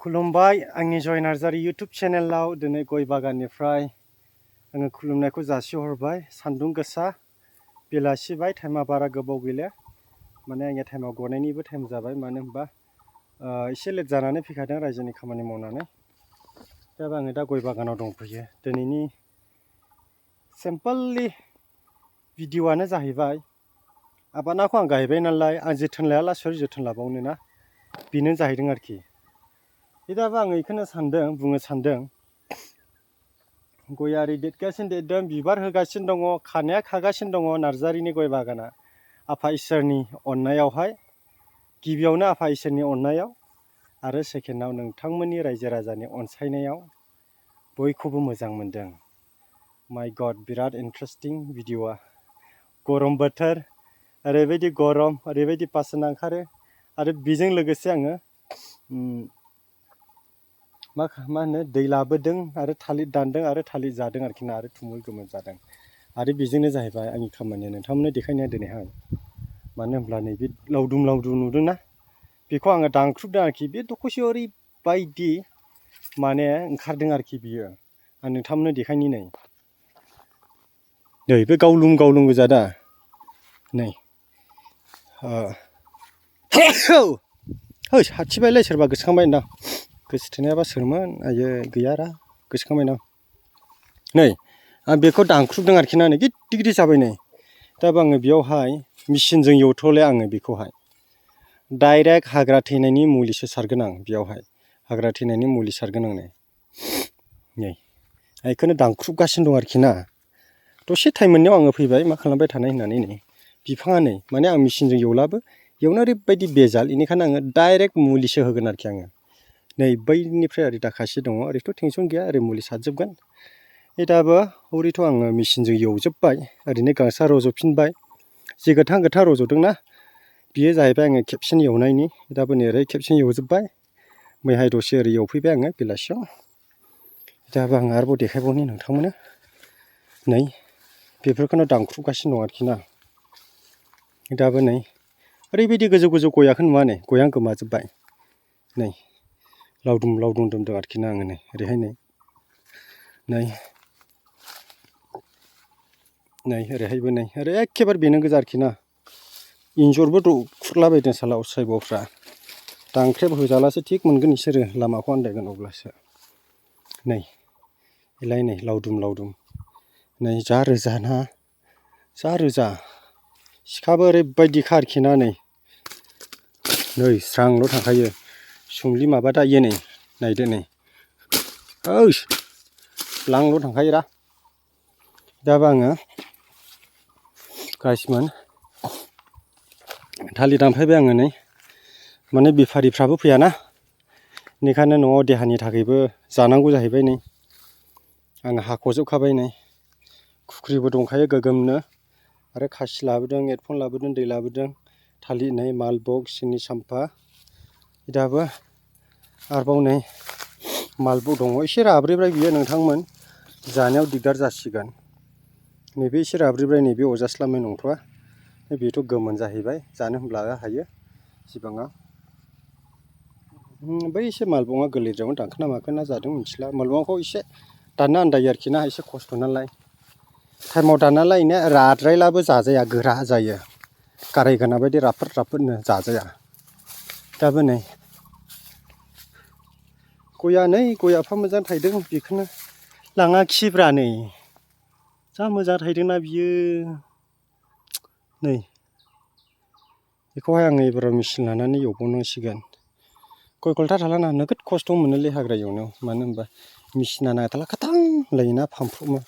खुलुमबाय आंनि जय नार्जारी यूट्यूब चेनेलाव दिनै गय बागाननिफ्राय आङो खुलुमनायखौ जासिहरबाय। सान्दुं गोसा बेलासिबाय, टाइमा बारा गोबाव गैला, माने आंनि टाइमाव गनायनिबो टाइम जाबाय। मानो होनबा एसे लेट जानानै फैखादों रायजोनि खामानि मावनानै। दा आङो दा गय बागानाव दंफैयो। दिनैनि सिम्पलि भिडिअ'आनो जाहैबाय, आबादखौ आं गायबाय नालाय आं जोथोन लायाला सोर जोथोन लाबावनो ना, बेनो जाहैदों आरोखि। दाबो आं बेखौनो बुंनो सान्दों, गया ओरै देरगासिनो देरदों, बिबार होगासिनो दङ, खानाया खागासिनो दङ नार्जारिनि गय बागाना। आफा इसोरनि अननायावहाय, गिबियावनो आफा इसोरनि अननायाव आरो सेकेन्डआव नोंथांमोननि रायजो राजानि अनसायनायाव बयखौबो मोजां मोनदों। माय गड, बिराद इन्टारेस्टिं भिडिअ'आ। गरम बोथोर, ओरैबायदि गरम, ओरैबायदि पासन ओंखारो, आरो बेजों लोगोसे आङो मा होनो दै लाबोदों आरो थालिर दानदों आरो थालिर जादों आरोखि ना, आरो थुमुल गोमोन जादों। आरो बेजोंनो जाहैबाय आंनि खामानिया नोंथांमोननो देखायनाया दिनैहाय। मानो होनब्ला नैबे लावदुम लावदुम नुदोंना, बेखौ आङो दानख्रुबदों आरोखि। बे दख'सेयाव ओरैबायदि माने ओंखारदों आरोखि बियो। आं नोंथांमोननो देखायनि नै बे गावलुं गावलुं गोजा दा नै। हाथिबायलै सोरबा गोसोखांबाय दां। गोसोथोनायाबा सोरमोन, आयै गैयारा, गोसोखांबाय दां। नै आं बेखौ दानख्रुबदों आरोखि ना, नै गिदिर गिदिर जाबाय नै। दाबो आङो बेयावहाय मेचिनजों एवथ'ले, आङो बेखौहाय डाइरेक्ट हाग्रा थैनायनि मुलिसो सारगोन आं बेयावहाय। हाग्रा थैनायनि मुलि सारगोन आं नै बेखौनो दानख्रुबगासिनो दं आरोखि ना। दसे टाइम मोननायाव आङो फैबाय, मा खालामबाय थानाय होननानै। नै बिफाङा नै, माने आं मेचिनजों एवलाबो एवनो ओरैबायदि बेजाल, बेनिखायनो आङो डाइरेक्ट मुलिसो होगोन आरोखि आङो। नै बैनिफ्राय ओरै दाखासे दङ, ओरैथ' टेनसन गैया, ओरै मुलि सारजोबगोन। दाबो हरैथ' आङो मेचिनजों एवजोब्बाय, ओरैनो गांसोआ रज'फिनबाय। जे गोथां गोथां रज'दोंना, बियो जाहैबाय आङो खेबसेनो एवनायनि। दाबो नै ओरै खेबसेनो एवजोब्बाय। मैहाय दसे ओरै एवफैबाय आङो बेलासियाव। दाबो आं आरोबाव देखायबावनि नोंथांमोननो। नै बेफोरखौनो दानख्रुबगासिनो दं आरोखि ना। दाबो नै ओरैबायदि गोजौ गोजौ गयाखौ नुवा, नै गयानो गोमाजोब्बाय। नै लावदुम लावदुम दोनदों आरोखि ना आङो। नै ओरैहाय नै ओरैहायबो नै, ओरै एखेबारे बेनो गोजा आरोखि ना। एन्जरबो खुरलाबायदों साला साइब'फ्रा। दांख्रेब होजालासो थिग मोनगोन बिसोरो, लामाखौ आन्दायगोन अब्लासो। नै बेलाय नै लावदुम लावदुम, नै जा रोजा ना, जा रोजा। सिखाबो ओरैबायदिखा आरोखि ना। नै स्रांल' थांखायो, सुंलि माबा दायो नै, नायदो नै, ब्लांल' थांखायो रा। दाबो आङो गाइसमोन थालिर दानफायबाय आङो। नै माने बेफारिफ्राबो फैयाना, बेनिखायनो न'आव देहानि थाखायबो जानांगौ जाहैबाय। नै आङो हाख'जोबखाबाय। नै खुख्रिबो दंखायो गोगोमनो, आरो खासि लाबोदों, एरफन लाबोदों, दै लाबोदों, थालिर नै मालभग, सिनि साम्फा। दाबो आरोबाव नै मालभग दङ, एसे राब्रेबाय बियो नोंथांमोन, जानायाव दिगदार जासिगोन। नैबे एसे राब्रेबाय, नैबे अरजास्लाबनाय नंथ'आ। बेथ' गोमोन जाहैबाय, जानो होनब्ला हायो सिबाङा। बै एसे मालभगआ गोरलैद्रायावनो दानखोना माखोना जादों मिथिला। मालभगखौ एसे दाननो आन्दायो आरोखि ना, एसे खस्थ' नालाय। टाइमाव दानना लायनो राद्रायलाबो जाजाया, गोरा जायो, गाराय गोनां बायदि राफोद राफोदनो जाजाया। दाबो नै गया, नै गया एफा मोजां थायदों, बेखौनो लाङाखिब्रा। नै जा मोजां थायदोंना बियो। नै बेखौहाय आङो एबाराव मेचिन लानानै एवबावनांसिगोन। गय गलथा थालाना नोगोद खस्थ' मोनोलै हाग्रा एवनायाव। मानो होनबा मेचिना नायथाला खाथां होनलायोना, फानफ्रबो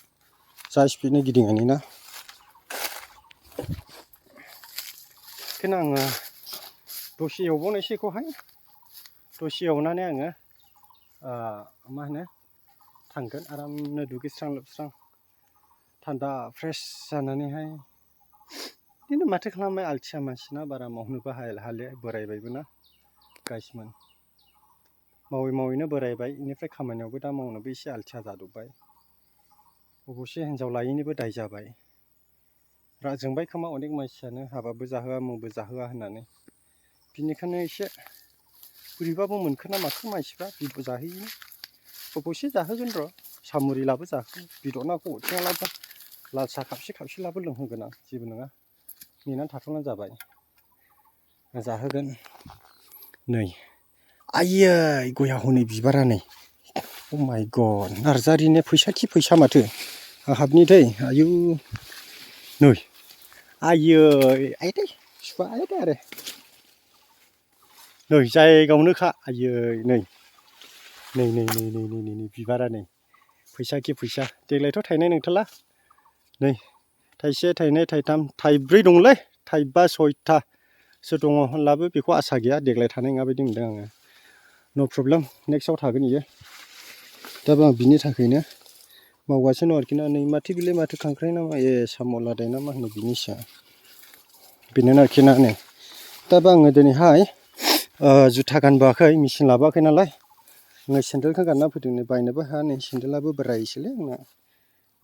जा स्पिडनि गिदिङोना ना। बेखायनो आङो दसे एवबावनोसै बेखौहाय। दसे एवनानै आङो मा होनो थांगोन आरामनो दुगैस्रां लोबस्रां, थान्दा फ्रेस जानानैहाय। बिदिनो माथो खालामनो, आलथिया मानसिना बारा मावनोबो हाले, बोरायबायबो ना गाइसमोन। मावै मावैनो बोरायबाय, बेनिफ्राय खामानियावबो दा मावनोबो एसे आलथिया जादबबाय। अबसे हिन्जाव लायैनिबो दाय जाबाय। जोंबाय खोमा अनेक मानसियानो, हाबाबो जाहोआ मुंबो जाहोआ होननानै। बिनिखायनो एसे बोरैबाबो मोनखोना माखो मानसिफ्रा बिब' जाहैयो अबयसे जाहोगोन र' सामुरि लाबो जाहोगोन बिदर ना गथिङा लाबो लाल साहा खाबसे लाबो लोंहोगोन आं जेबो नङा नेनानै थाथ'नानै जाबाय जाहोगोन नै आयै गया हनै बिबारा नै अ माय गड नार्जारिनि फैसा खि फैसा माथो आहाबनि दै आयु नै आयै आयदै सुखुवा आयदै आरो नै जायगायावनोखा आयै नै बिबारा नै फैसा खि फैसा देग्लायथ' थायनाय नंथारला नै थाइसे थाइनै थाइथाम थाइब्रै दंलै थाइबा सयथासो दङ होनब्लाबो बेखौ आसा गैया देग्लाय थानाय नङा बायदि मोनदों आङो न' प्रब्लेम नेक्स्टआव थागोन इयो दाबो आं बिनि थाखायनो मावगासिनो दं आरोखि ना नै माथो बिलाय माथो खांख्राइ ना मा साम' लादाय ना मा होनो बिनिसो बेनो आरोखि ना नै दाबो आङो दिनैहाय जुथा गानबोआखै मेचिन लाबोआखै नालाय आङो सेन्देलखौ गानना फैदों नै बायनोबो हाया नै सेन्देलाबो बोरायसैलै आंना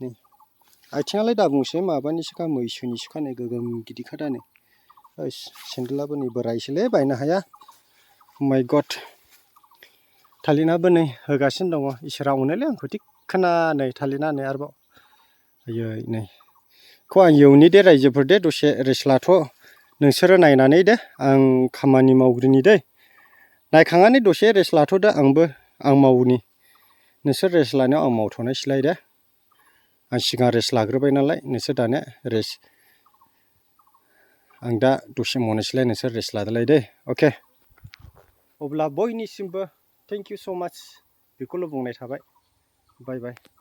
नै आथिङालाय दाबुंसै माबानिसोखा मैसोनिसोखा नै गोगोम गिदिरखा दा नै सेन्देलाबो नै बोरायसैलै बायनो हाया माय गड थालिनाबो नै होगासिनो दङ इसोरा अनोलै आंखौ थिगखोना नै थालिना नै आरोबाव आयै नै खौ आं एवनि दे रायजोफोर दे दसे रेस्ट लाथ' नोंसोरो नायनानै दे आं खामानि मावग्रोनि दै नायखांनानै दसे रेस्ट लाथ'दो आं मावनि नोंसोर रेस्ट लानायाव आं मावथ'नायसैलाय दे आं सिगां रेस्ट लाग्रोबाय नालाय नोंसोर दानिया रेस्ट आं दा दसे मावनोसैलाय नोंसोर रेस्ट लादोलाय दे अके अब्ला बयनिसिमबो थेंक इउ स' माच बेखौल' बुंनाय थाबाय बाय बाय